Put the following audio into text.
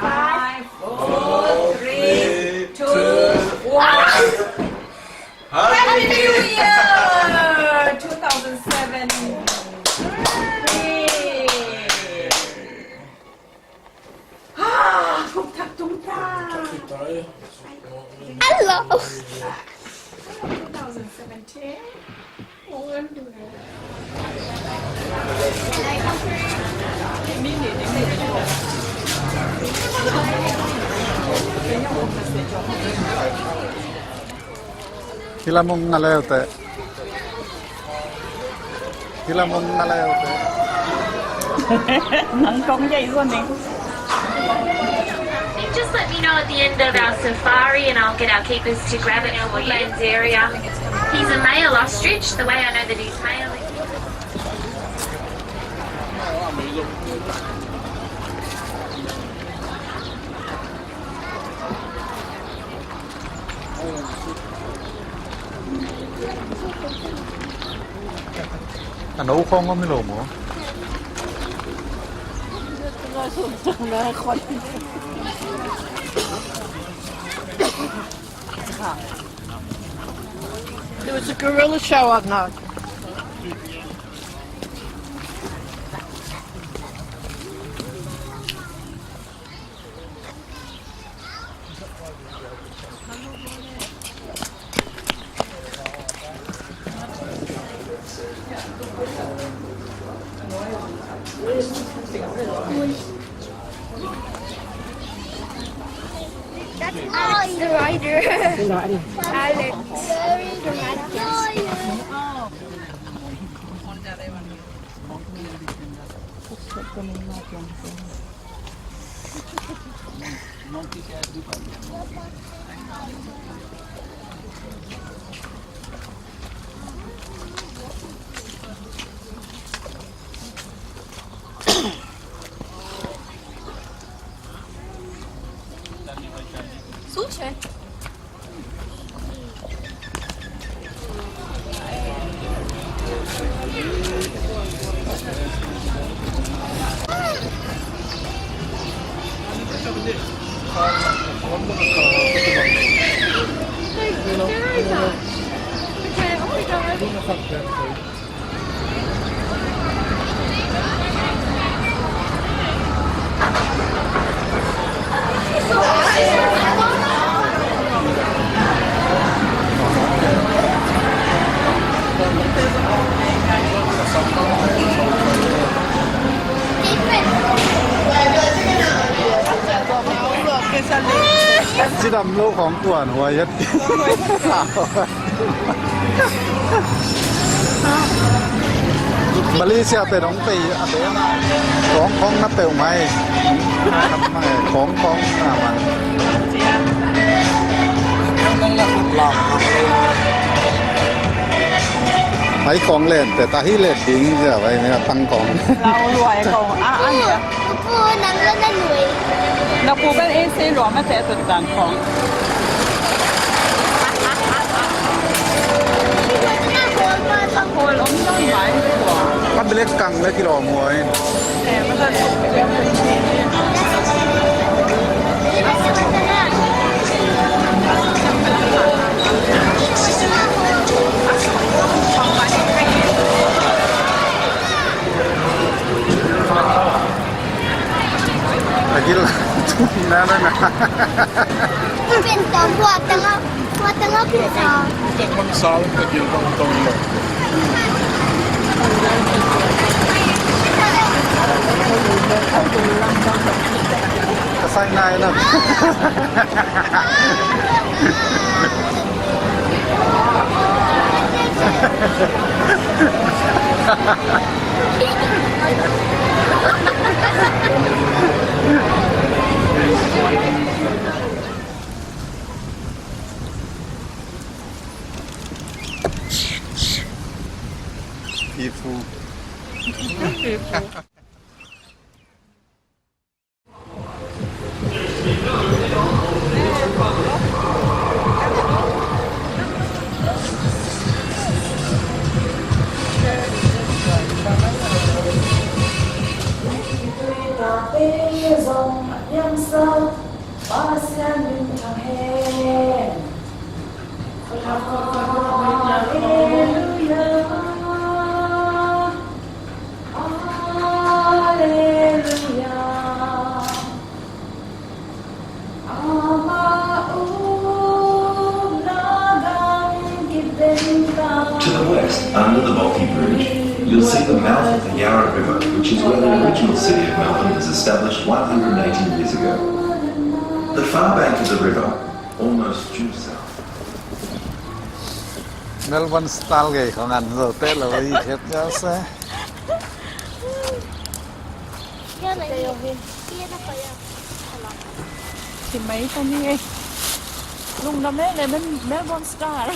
Five, four, three, two, one. Happy New Year 2007. Ah, Hello. 2017. Kila mong naleute. Kila mong naleute. 能讲这个呢？ Just let me know at the end of our safari and I'll get our keepers to grab it for you. Area. He's a male ostrich. The way I know that he's male is Ano kong mo mo? There was a gorilla show on that. That's Alex the rider. Alex. The rider. 这粒老黄短我一 Malaysia แต่น้องตีอะเบของของนับเตียวไหมของของอ่ะมันไอ้ของเล่นแต่ตาที่เล่นดิ้งจะไว้เนี่ยตั้งกอง เรารวยกองอ่ะอันนี้ 不，能不能女？ เราปูเป็นเอซีหลวงมาแต่สุดต่างของ โคนล้มต้นไม้ดีกว่า มันเป็นเล็กกังเล็กกิโลมวย แต่มันจะถูกไปเรื่อย ไอ้ Ka sai nai lo. Pipu. To the west, under the Boffey Bridge, you'll see the mouth of the Yarra River, which is where the original city of Melbourne was established 180 years ago. The far bank of the river, almost due south. Melbourne style gei ko ngan zo te lo i khet ja se. Thì mấy con đi lung lắm đấy, này Melbourne Star.